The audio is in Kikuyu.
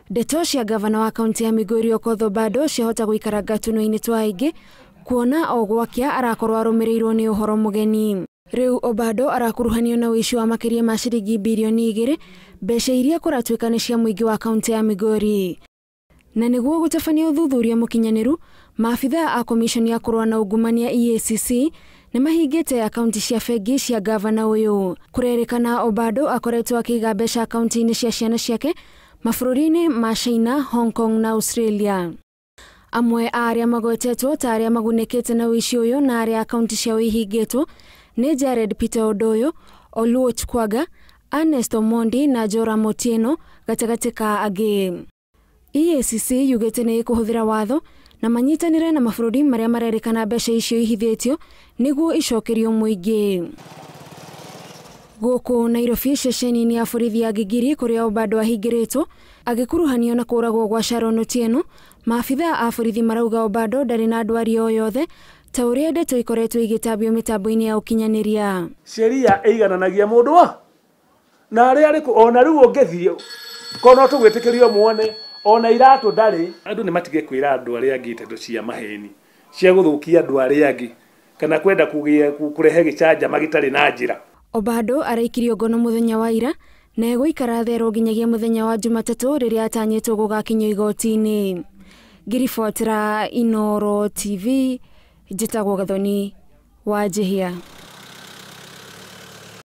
Ndeto cia gavana wa kaunti ya Migori Okoth Obado ciahota gũikara gatuno-inĩ twa aingĩ kuona o gwakĩa arakorwo arũmĩrĩirwo nĩ ũhoro mũgeni. Rĩu Obado arakuruhanio na ũici wa makĩria ma ciringi birioni 2 mbeca iria kũratuĩka nĩ cia mũingĩ wa kaunti ya Migori. Na nĩguo gũtabania ũthuthuria mũkinyanĩru, maabithaa a komishoni ya kũrũa na ungumania EACC nĩ mahingĩte akaunti cia bengi cia gavana ũyũ. Kũrerĩkana Obado akoretwo akĩiga mbeca akaunti-inĩ cia ciana ciake mabũrũri-inĩ ma China, Hong Kong na Australia. Amwe a arĩa magwetetwo ta arĩa magunĩkĩte na ũici ũyũ na arĩa akaunti ciao ihingĩtwo nĩ Jared Peter Odoyo, Oluoch Kwaga, Ernest Omondi na Joram Otieno gatagatĩ ka angĩ. EACC yugĩte nĩ ĩkũhũthĩra watho na manyitanĩre na mabũrũri marĩa marerĩkana mbeca icio ihithĩtio nĩguo icokerio mũingĩ. Gũkũ Nairobi ceceni-inĩ ya borithi ya Gigiri kũrĩa Obado ahingĩrĩtwo agĩkuruhanio na kũragwo gwa Sharon Otieno, maabithaa a borithi marauga Obado ndarĩ na ndwari o yothe ta ũrĩa ndeto ikoretwo igĩtambio mĩtambo-inĩ ya ũkinyanĩria. Sheria ĩigananagia mũndũ wa na arĩa arĩkũ ona rĩu ũngĩthiĩ kono tũgwĩtĩkĩrio muone ona iratũ ndarĩ. Andũ nĩ matige kwĩra andũ arĩa angĩ ndeto cia maheni cia gũthũkia andũ arĩa angĩ kana kwenda kũrehe gĩcanjama gĩtarĩ na njĩra. Obado araikirio ngono mũthenya wa ira na egũikara therũ nginyagia mũthenya wa Jumatatũ rĩrĩa atanyĩtwo gũgakinyio igoti-inĩ. Ngĩribotera Inooro TV, njĩtagwo Gathoni wa Njihia.